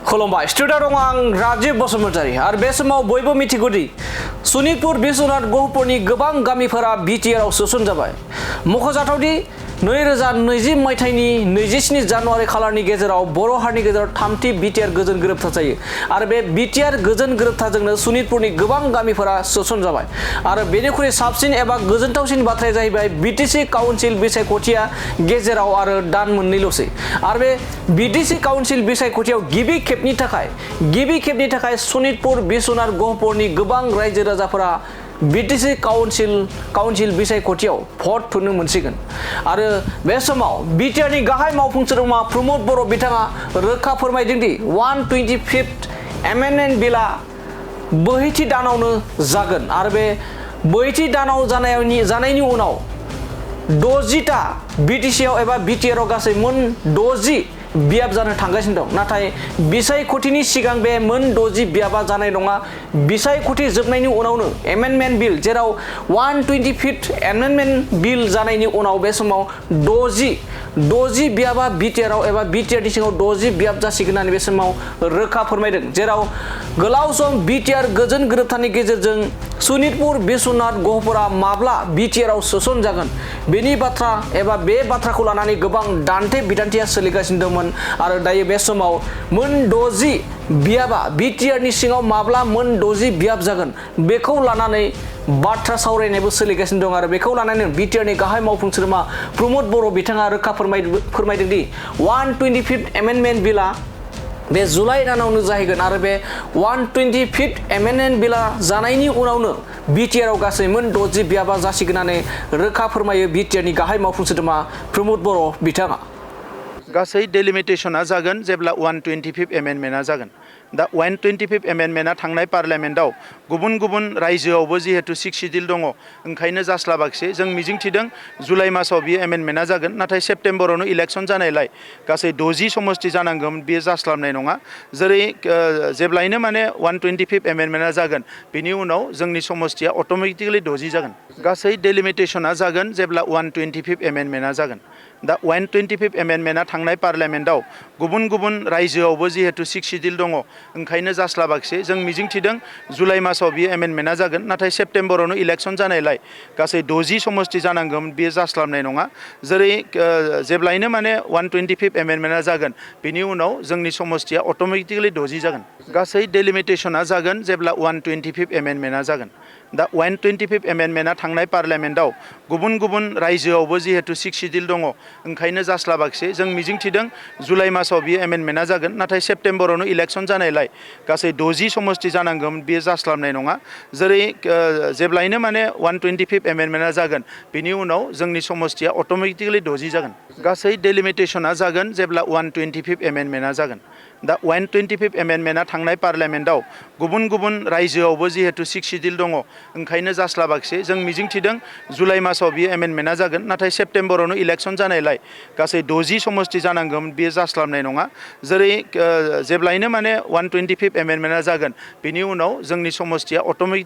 खुलुमबाय स्टुडिअ दं आं राजीव बसुमतारी आरो बे समाव बयबो मिथिगौदि सनितपुर बिश्वनाथ गहपुरनि गोबां गामिफोरा बिटिआरआव सोसनजाबाय। मख'जाथावदि 2020 मायथाइनि 27 जानुवारि खालारनि गेजेराव बर' हारिनि गेजेराव थामथि बिटिआर गोजोन गोरोबथा जायो आरो बे बिटिआर गोजोन गोरोबथाजोंनो सनितपुरनि गोबां गामिफोरा सोसनजाबाय आरो बेनिख्रुइ साबसिन एबा गोजोनथावसिन बाथ्राया जाहैबाय BTC काउन्सिल बिसायख'थिया गेजेराव आरो दान मोननैल'सै आरो बे BTC काउन्सिल बिसायख'थियाव गिबि खेबनि थाखाय सनितपुर बिश्वनाथ गहपुरनि गोबां रायजो राजाफोरा BTC काउन्सिल बिसायख'थियाव भट थुनो मोनसिगोन आरो बे समाव बिटिआरनि गाहाय मावफुं सोद्रोमा प्रमद बर' बिथाङा रोखा फोरमायदों दि 125th एमेन्डमेन्ट बिलआ बोहैथि दानावनो जागोन आरो बे बोहैथि दानाव जानायनि उनाव 60टा BTCआव एबा बिटिआरआव गासै मोन 60 बियाब जानो थांगासिनो दं। नाथाय बिसायख'थिनि सिगां बे मोन 60 बियाबा जानाय नङा। बिसायख'थि जोबनायनि उनावनो एमेन्डमेन्ट बिल जेराव 125th एमेन्डमेन्ट बिल जानायनि उनाव बे समाव 60 बियाबा बिटिआरआव एबा बिटिआरनि सिङाव 60 बियाब जासिगोन होननानै बे समाव रोखा फोरमायदों। जेराव गोलाव सम बिटिआर गोजोन गोरोबथानि गेजेरजों सनितपुर बिश्वनाथ गहपुरा माब्ला बिटिआरआव सोसन जागोन बेनि बाथ्रा एबा बे बाथ्राखौ लानानै गोबां दान्थे बिदान्थेया सोलिगासिनो दंमोन आरो दायो बे समाव मोन 60 बियाबा बिटिआरनि सिङाव माब्ला मोन 60 बियाब जागोन बेखौ लानानै बाथ्रा सावरायनायबो सोलिगासिनो दं आरो बेखौ लानानै बिटिआरनि गाहाय मावफुं सोद्रोमा प्रमद बर' बिथाङा रोखा फोरमायदों दि 125th एमेन्डमेन्ट बिलआ बे जुलाइ दानावनो जाहैगोन आरो बे 125th एमेन्डमेन्ट बिलआ जानायनि उनावनो बिटिआरआव गासै मोन 60 बियाबा जासिगोन होननानै रोखा फोरमायो बिटिआरनि गाहाय मावफुं सोद्रोमा प्रमद बर' बिथाङा। गासै डेलिमिटेशना जागोन जेब्ला 125th एमेन्डमेन्टआ जागोन। दा 125th एमेन्डमेन्टआ थांनाय पार्लियामेन्टआव गुबुन रायजोआवबो जिहेतु 6 शिड्युल दङ ओंखायनो जास्लाबाखिसै जों मिजिंथिदों जुलाइ मासाव बियो एमेन्डमेन्टआ जागोन। नाथाय सेप्तेम्बरावनो इलेक्सन जानायलाय गासै 60 समस्ति जानांगौमोन बियो जास्लाबनाय नङा। जेरै जेब्लायनो माने 125th एमेन्डमेन्टआ जागोन बिनि उनाव जोंनि समस्तिया अट'मेटिकलि 60 जागोन। गासै डेलिमिटेशना जागोन जेब्ला 125th एमेन्डमेन्टआ जागोन। दा 125th एमेन्डमेन्टआ थांनाय पार्लियामेन्टआव गुबुन रायजोआवबो जिहेतु 6 शिड्युल दङ ओंखायनो जास्लाबाखिसै जों मिजिंथिदों जुलाइ मासाव बियो एमेन्डमेन्टआ जागोन। नाथाय सेप्तेम्बरावनो इलेक्सन जानायलाय गासै 60 समस्ति जानांगौमोन बियो जास्लाबनाय नङा। जेरै जेब्लायनो माने 125th एमेन्डमेन्टआ जागोन बिनि उनाव जोंनि समस्तिया अट'मेटिकलि 60 जागोन। गासै डेलिमिटेशना जागोन जेब्ला 125th एमेन्डमेन्टआ जागोन। दा 125th एमेन्डमेन्टआ थांनाय पार्लियामेन्टआव गुबुन रायजोआवबो जिहेतु 6 शिड्युल दङ ओंखायनो जास्लाबाखिसै जों मिजिंथिदों जुलाइ मासाव बियो एमेन्डमेन्टआ जागोन। नाथाय सेप्तेम्बरावनो इलेक्सन जानायलाय गासै 60 समस्ति जानांगौमोन बियो जास्लाबनाय नङा। जेरै जेब्लायनो माने 125th एमेन्डमेन्टआ जागोन बिनि उनाव जोंनि समस्तिया अट'मेटिकलि 60 जागोन। गासै डेलिमिटेशना जागोन जेब्ला 125th एमेन्डमेन्टआ जागोन। दा 125th एमेन्डमेन्टआ थांनाय पार्लियामेन्टआव गुबुन रायजोआवबो जिहेतु 6 शिड्युल दङ ओंखायनो जास्लाबाखिसै जों मिजिंथिदों जुलाइ मासाव बियो एमेन्डमेन्टआ जागोन। नाथाय सेप्तेम्बरावनो इलेक्सन जानायलाय गासै 60 समस्ति जानांगौमोन बियो जास्लाबनाय नङा। जेरै जेब्लायनो माने 125th एमेन्डमेन्टआ जागोन बिनि उनाव जोंनि समस्तिया अट'मेटिक